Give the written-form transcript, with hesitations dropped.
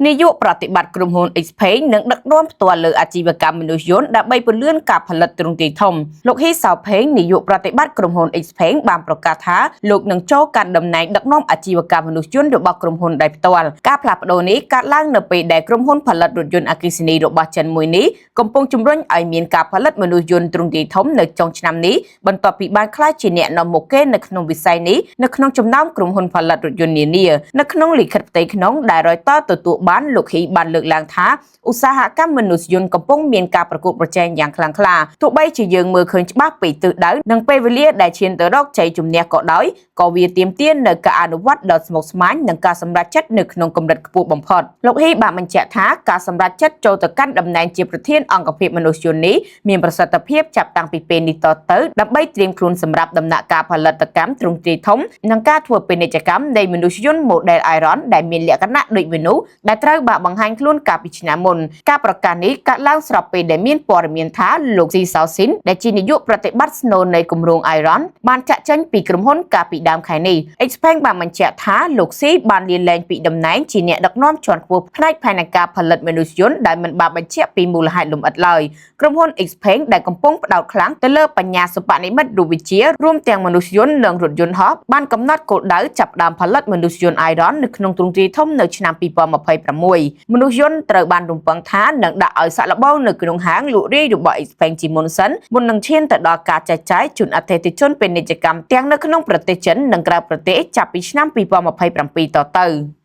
នាយកប្រតិបត្តិក្រុមហ៊ុន Xpeng នឹងដឹកនាំផ្ទាល់លើអាជីវកម្មមនុស្សយន្តដើម្បីពន្លឿនការផលិតទ្រង់ទ្រាយធំលោកហ៊ីសោផេងនាយកប្រតិបត្តិក្រុមហ៊ុន Xpeng បានប្រកាសថាលោកនឹងចូលកាន់តំណែងដឹកនាំអាជីវកម្មមនុស្សយន្តរបស់ក្រុមហ៊ុនដោយផ្ទាល់ការផ្លាស់ប្ដូរនេះកើតឡើងនៅពេលដែលក្រុមហ៊ុនផលិតរថយន្តអគ្គិសនីរបស់ចិនមួយនេះកំពុងជំរុញឲ្យមានការផលិតមនុស្សយន្តទ្រង់ទ្រាយធំនៅចុងឆ្នាំនេះបន្ទាប់ពីបានក្លាយជាអ្នកនាំមុខគេនៅក្នុងវិស័យនេះនៅក្នុងចំណោមក្រុមហ៊ុនផលិតរថយន្តនានានៅក្នុងលិខិតផ្ទៃក្នុងដែលរយតទទួលបានលោកហ៊ីបានលើកឡើងថាឧស្សាហកម្មមនុស្សយន្តកំពុងមានការប្រកួតប្រជែងយ៉ាងខ្លាំងក្លាទោះបីជាយើងមើលឃើញច្បាស់ពីទិសដៅនិងពេលវេលាដែលឈានទៅរកជ័យជំនះក៏ដោយក៏វាទាមទារនូវការអនុវត្តដ៏ស្មុគស្មាញនិងការសម្រេចចិត្តនៅក្នុងកម្រិតខ្ពស់បំផុតលោកហ៊ីបានបញ្ជាក់ថាការសម្រេចចិត្តចូលទៅកាន់តំណែងជាប្រធានអង្គភាពមនុស្សយន្តនេះមានប្រសិទ្ធភាពចាប់តាំងពីពេលនេះតទៅដើម្បីត្រៀមខ្លួនសម្រាប់ដំណាក់កាលផលិតកម្មទ្រង់ទ្រាយធំនិងការធ្វើពាណិជ្ជកម្មនៃមនុស្សយន្ត Model Iron ដែលមានលក្ខណៈដូចមនុស្សដែលត្រូវបានបង្ហាញខ្លួនកាលពីឆ្នាំមុនការប្រកាសនេះកើតឡើងស្របពេលដែលមានព័ត៌មានថាលោកស៊ីសោស៊ីនដែលជានាយកប្រតិបត្តិស្នូលនៃគម្រោង Iron បានចាក់ចេញពីក្រុមហ៊ុនកាលពីដើមខែនេះ Xpeng បានបញ្ជាក់ថាលោកស៊ីបានលាលែងពីតំណែងជាអ្នកដឹកនាំជាន់ខ្ពស់ផ្នែកផែនការផលិតមនុស្សយន្តដែលមិនបានបញ្ជាក់ពីមូលហេតុលម្អិតឡើយក្រុមហ៊ុន Xpeng ដែលកំពុងផ្ដោតខ្លាំងទៅលើបញ្ញាសិប្បនិម្មិតរូបវិទ្យារួមទាំងមនុស្សយន្តនិងរថយន្តហោះបានកំណត់គោលដៅចាប់ផ្ដើមផលិតមនុស្សយន្ត Iron នៅក្នុងទ្រង់ទ្រាយធំនៅឆ្នាំ2026មនុស្សយន្តត្រូវបានរំពឹងថានឹងដាក់ឲ្យសាក់លបងនៅក្នុងហាងលក់រាយរបស់ Xpeng ជាមុនសិនមុននឹងឈានទៅដល់ការចែកចាយជូនអតិថិជនពាណិជ្ជកម្មទាំងនៅក្នុងប្រទេសចិននិងក្រៅប្រទេសចាប់ពីឆ្នាំ2027តទៅ។